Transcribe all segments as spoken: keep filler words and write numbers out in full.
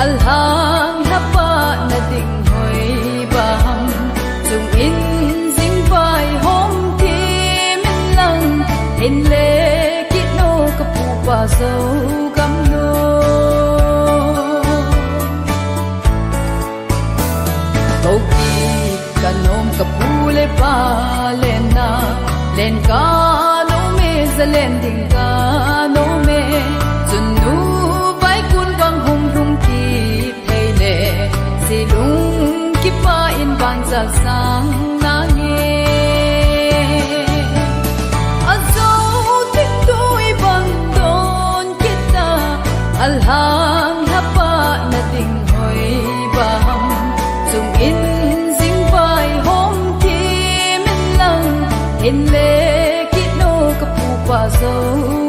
Alhang lhapa na ding hoi bang, chung in jing vai hom ti min lang, hin le kit no ka pu pa zo gam no. Ko ki ka nom ka pu le pa len na, len ka nom e, za len ding ka nom e. Chun nu vai kun bang hung lhung ki thei le, si lung kipa in van zal sang na nge. A zo tik tui bang don kita, alhang lhapa na ding hoi bang, chung in jing vai hom ti min lang, hin le kit no ka pu pa zo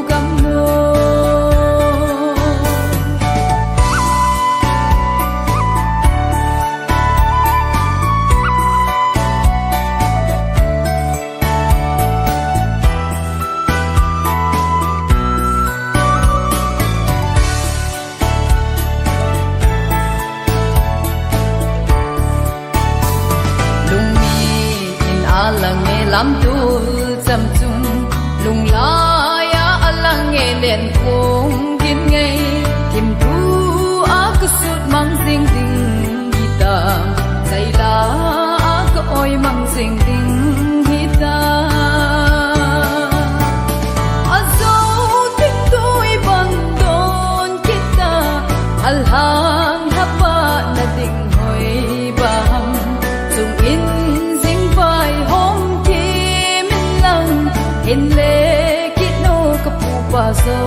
gam no. Lungni in a lang e lamtul cham chung, lunglai a a lang e len kong gin ngei, thim thu a ka sut mang jing ding hi ta, zaila a ka oi mang jing ding hi ta. A zo tik tui bang don kita, alhang lhapa na ding hoi bang, chung in jing vai hom ti min lang, hin le kit no ka pu pa zo